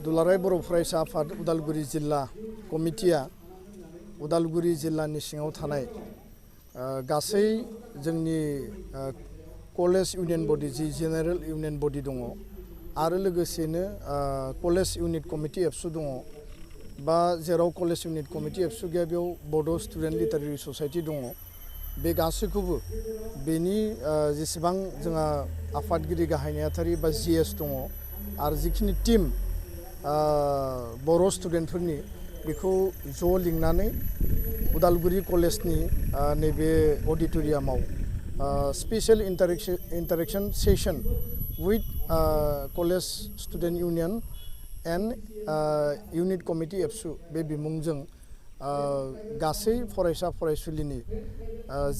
दुलाराय बर' फरायसा आफाद उदालगुरि जिल्ला कमिटिया उदालगुरि जिल्लानि सिङाव थानाय गासै जोंनि कलेज इउनियन बडी जि जेनेरेल इउनियन बडी दङ आरो लोगोसेनो कलेज इउनिट कमिटि एबसु दङ बा जेराव कलेज इउनिट कमिटि एबसु गैया बेयाव बड' स्टुडेन्ट लिटारेरि ससाइटि दङ बे गासैखौबो बेनि जेसेबां जोंहा आफादगिरि गाहाय नेहाथारि बा जिएस दङ आरो जिखिनि टीम बर' स्टुडेन्टफोरनि बेखौ ज' लिंनानै उदालगुरि कलेजनि नैबे अडिटोरियामाव special interaction session with college student union and unit committee ABSU बे बिमुंजों गासै फरायसा फरायसुलिनि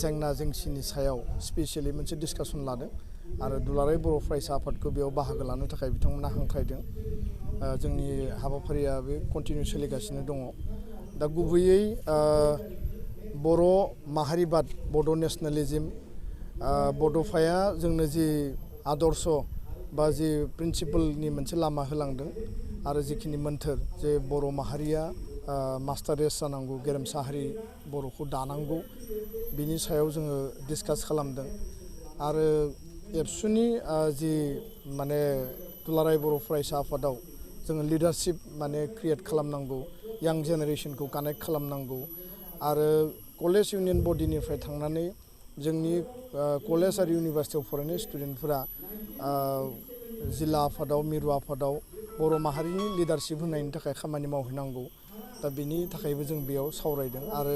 जेंना जेंसिनि सायाव स्पेशली मोनसे डिस्काशन लादों आरो दुलाराय बर' फरायसा आफादखौ बेयाव बाहागो लानो थाखाय बिथांमोना हांख्रायदों जोंनि हाबाफारिया बे कन्टिनिउ सोलिगासिनो दङ दा गुबैयै बर' माहारिबाद बड' नेशनेलिज्म बड'फाया जोंनो जि आदर्श बा जि प्रिन्सिपलनि मोनसे लामा होलांदों आरो जिखिनि मोन्थोर जे बर' माहारिया मास्टार रेस जानांगौ गेरेमसा हारि बर'खौ दानांगौ बिनि सायाव जोङो डिसकास खालामदों आरो एबसुनि जि माने दुलाराय बर' फरायसा आफादाव जोङो लिडारशिप माने क्रिएट खालामनांगौ यां जेनेरेशनखौ कानेक्ट खालामनांगौ आरो कलेज इउनियन बडीनिफ्राय थांनानै जोंनि कलेज आरो इउनिभार्सिटियाव फरायनाय स्टुडेन्टफोरा जिल्ला आफादाव मिरु आफादाव बर' माहारिनि लिडारशिप होनायनि थाखाय खामानि मावहैनांगौ दा बेनि थाखायबो जों बेयाव सावरायदों आरो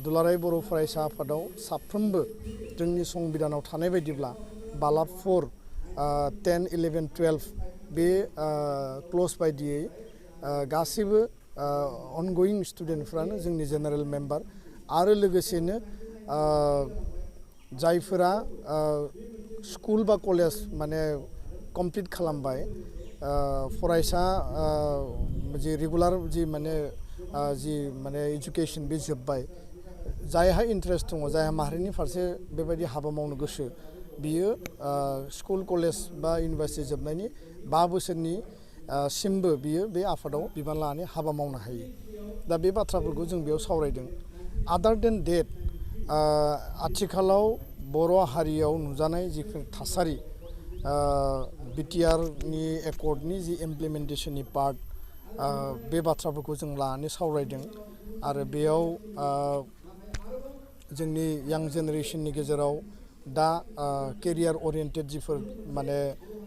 दुलाराय बर' फरायसा आफादाव साफ्रोमबो जोंनि संबिधानाव थानाय बायदिब्ला बालाब 4 10 11 12 बे क्ल'ज बायदियै गासैबो अनगोयिं स्टुडेन्टफ्रानो जोंनि जेनेरेल मेम्बार आरो लोगोसेनो जायफोरा स्कुल बा कलेज माने कमप्लिट खालामबाय फरायसा जि रेगुलार जि माने एजुकेशन बे जोब्बाय जायहा इन्टारेस्ट दङ जायहा माहारिनि फारसे बेबायदि हाबा मावनो गोसो बियो स्कुल कलेज बा इउनिभार्सिटि जोबनायनि 5 बोसोरनि सिमबो बियो बे आफादाव बिबान लानानै हाबा मावनो हायो दा बे बाथ्राफोरखौ जों बेयाव सावरायदों आदार देन डेट आथिखालाव बर' हारियाव नुजानाय जिफोर थासारि बिटिआरनि एकर्डनि जि इमप्लिमेन्टेशननि पार्ट बे बाथ्राफोरखौ जों लानानै सावरायदों आरो बेयाव जोंनि यां जेनेरेशननि गेजेराव दा केरियार ओरिएन्टेड जिफोर माने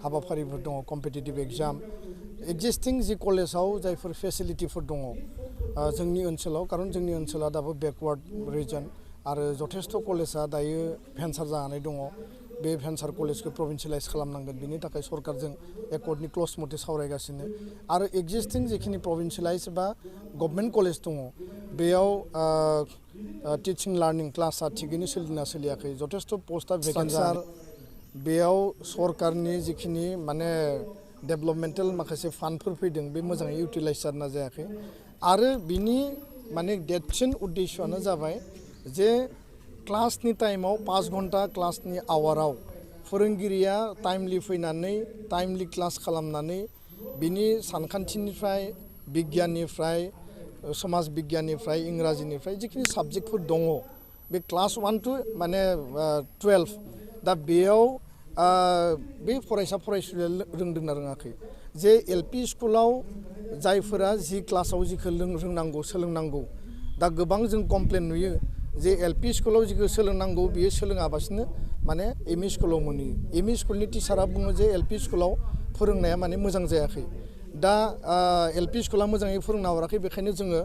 हाबाफारिफोर दङ कम्पिटिटिभ एग्जाम एक्जिस्टिं जि कलेजाव जायफोर फेसिलिटिफोर दङ जोंनि ओनसोलाव खारन जोंनि ओनसोला दाबो बेकवार्ड रिजन आरो जथेस्थ' कलेजा दायो भेन्सार जानानै दङ बे भेन्सार कलेजखौ प्रभिन्सियेलाइज खालामनांगोन बिनि थाखाय सरकारजों एकर्डनि क्ल'ज मथे सावरायगासिनो आरो एक्जिस्टिं जिखिनि प्रभिन्सियेलाइज बा गभर्नमेन्ट कलेज दङ बेयाव टिचिं लार्निं क्लासआ थिगैनो सोलिना सोलियाखै जथेस्थ' पस्टआ भेकेन्सार बेयाव सरकारनि जिखिनि माने डेभेलपमेन्टेल माखासे फान्डफोर फैदों बे मोजाङै इउटिलाइज जाना जायाखै आरो बिनि माने देरसिन उद्देश्यआनो जाबाय जे क्लासनि टाइमाव 5 घन्टा क्लासनि आवाराव फोरोंगिरिया टाइमलि फैनानै टाइमलि क्लास खालामनानै बिनि सानखान्थिनिफ्राय बिगियाननिफ्राय समाज बिगियाननिफ्राय इंराजिनिफ्राय जिखिनि साबजेक्टफोर दङ बे क्लास 1 to माने 12 दा बेयाव बे फरायसा फरायसुलिया रोंदोंना रोङाखै जे एलपि स्कुलाव जायफोरा जि क्लासाव जिखौ रोंनांगौ सोलोंनांगौ दा गोबां जों कमप्लेन नुयो जे एलपि स्कुलाव जिखौ सोलोंनांगौ बियो सोलोङाबासिनो माने एमइ स्कुलाव मोनहैयो एमइ स्कुलनि टिचारा बुङो जे एलपि स्कुलाव फोरोंनाया माने मोजां जायाखै दा एलपि स्कुला मोजाङै फोरोंना हराखै बेखायनो जोङो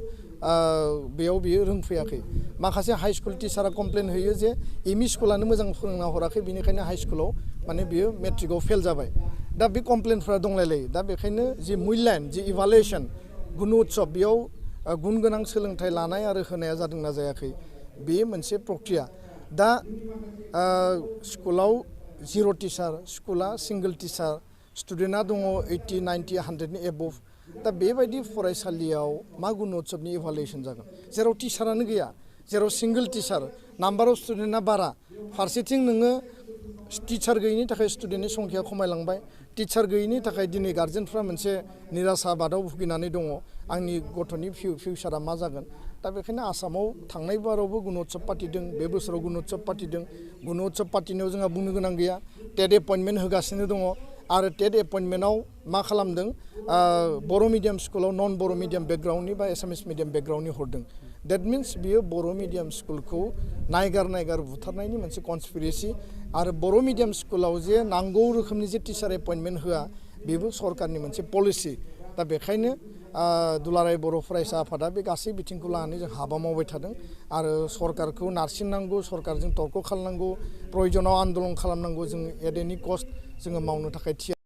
बेयाव बियो रोंफैयाखै माखासे हाइ स्कुल टिचारा कमप्लेन होयो जे एमइ स्कुलानो मोजां फोरोंना हराखै बेनिखायनो हाइ स्कुलाव माने बियो मेट्रिकआव फेल जाबाय दा बे कमप्लेनफ्रा दंलायलायो दा बेखायनो जि मुल्यान जि इभालुएसन गुन उत्सब बेयाव गुन गोनां सोलोंथाइ लानाय आरो होनाया जादोंना जायाखै बे मोनसे प्रक्रिया दा स्कुलाव 0 टिचार स्कुला सिंगल टिचार स्टुडेन्टआ दङ 80 90 100नि एबभ दा बेबायदि फरायसालियाव मा गुन उत्सबनि इभालुएसन जागोन जेराव टिचारानो गैया जेराव सिंगल टिचार नाम्बार अफ स्टुडेन्टआ बारा फारसेथिं नोङो टिचार गैयिनि थाखाय स्टुडेन्टनि संख्या खमायलांबाय टिचार गैयिनि थाखाय दिनै गार्जेनफ्रा मोनसे निराशाबादाव भुगिनानै दङ आंनि गथ'नि फिउचारा मा जागोन दा बेखायनो आसामाव थांनाय बारावबो गुण'त्सव पातिदों बे बोसोराव गुण'त्सव पातिदों गुण'त्सव पातिनायाव जोंहा बुंनो गोनां गैया टेट एपइन्टमेन्ट होगासिनो दङ आरो टेट एपइन्टमेन्टआव मा खालामदों बर' मिडियाम स्कुलाव नन बर' मिडियाम बेकग्राउन्डनि बा एसामिस मिडियाम बेकग्राउन्डनि हरदों डेट मिन्स बियो बर' मिडियाम स्कुलखौ नायगार बुथारनायनि मोनसे कनस्पिरेसि आरो बर' मिडियाम स्कुलाव जे नांगौ रोखोमनि जे टिचार एपइन्टमेन्ट होआ बेबो सरकारनि मोनसे पलिसि दा बेखायनो दुलाराय बर' फरायसा आफादा बे गासै बिथिंखौ लानानै जों हाबा मावबाय थादों आरो सरकारखौ नारसिननांगौ सरकारजों तर्क खालामनांगौ प्रयजनाव आन्दलन खालामनांगौ जों एट एनि कस्ट जोङो मावनो थाखाय थियारि